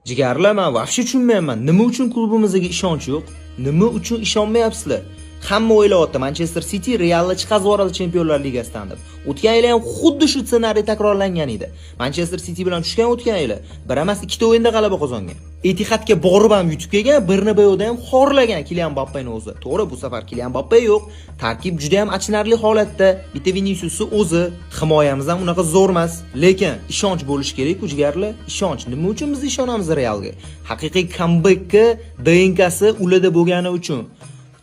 Jigarlar, men вообще tushunmayapman. Nima uchun klubimizga ishonch yo'q? Nima uchun ishonmayapsizlar? Hamma o'ylayapti, Manchester City Realni chiqazib yuboradi Chempionlar Ligasidan deb. O'tgan yili ham xuddi shu ssenariy takrorlangan edi. Manchester City bilan tushgan o'tgan yili bir emas, ikkita o'yinda g'alaba qozongan. Etihadga borib ham yutib kelgan, Bernabeuda ham xorlagan Kilian Mbappeni o'zi. To'g'ri, bu safar Kilian Mbappe yo'q. Tarkib juda ham achinarli holatda. Bitta Viniciusni o'zi, himoyamiz ham unaqa zo'r emas, lekin ishonch bo'lishi kerak-ku, jigarlar. Ishonch. Nima uchun biz ishonamiz Realga? Haqiqiy comebackka DNKsi ularda bo'lgani uchun.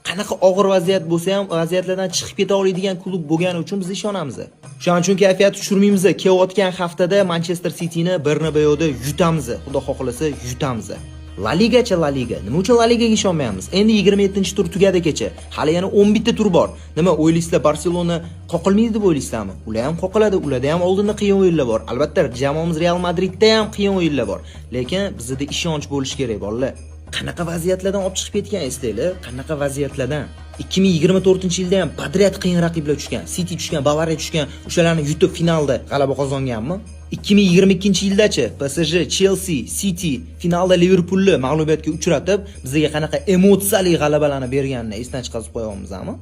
Qanaqa og'ir vaziyat bo'lsa ham, vaziyatlardan chiqib keta oladigan klub bo'lgani uchun biz ishonamiz. Shuning uchun kayfiyat tushirmaymiz. Kelayotgan haftada Manchester Cityni Bernabeuda yutamiz. Xudo xohlasa, yutamiz. La Ligacha, La Liga. Nima uchun La Ligaga ishonmayapmiz? Endi 27-tur tugadi kecha. Hali yana 11 ta tur bor. Nima o'ylaysizlar, Barselona qoqilmaydi deb o'ylaysizlarmi? Ular ham qoqiladi, ularda ham oldinda qiyin o'yinlar bor. Albatta, jamoamiz Real Madridda ham qiyin o'yinlar bor. Lekin bizda ishonch bo'lishi kerak, bolalar. Qanaqa vaziyatlardan olib chiqib ketgan, eslanglar, qanaqa vaziyatlardan. 2024-yilda ham подряд qiyin raqiblar tushgan. City tushgan, Bavariya tushgan, o'shalarni yutib, finalda g'alaba qozonganmi? 2022-yildachi PSG, Chelsea, City, finalda Liverpoolni mag'lubiyatga uchratib, bizga qanaqa emotsiyali g'alabalarni berganini esdan chiqarib qo'yapmizmi?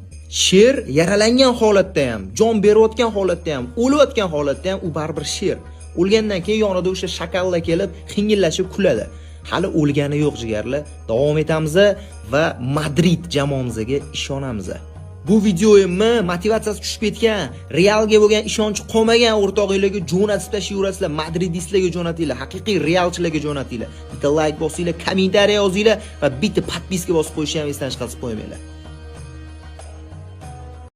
Sher yaralangan holatda ham, jon berayotgan holatda ham, o'layotgan holatda ham u baribir sher. O'lgandan keyin yonida o'sha shakallar kelib, xingillashib kuladi. Hali o'lgani yo'q, jigarlar. Davom etamiz va Madrid jamoamizga ishonamiz. Bu videoimni motivatsiyasi tushib ketgan, Realga bo'lgan ishonchi qolmagan o'rtog'inglarga jo'natib tashlayverasizlar, madridistlarga jo'natinglar, haqiqiy realchilarga jo'natinglar. Bitta like bosinglar, kommentariya yozinglar va bitta подписка bosib qo'yishni ham esdan chiqarib qo'ymanglar.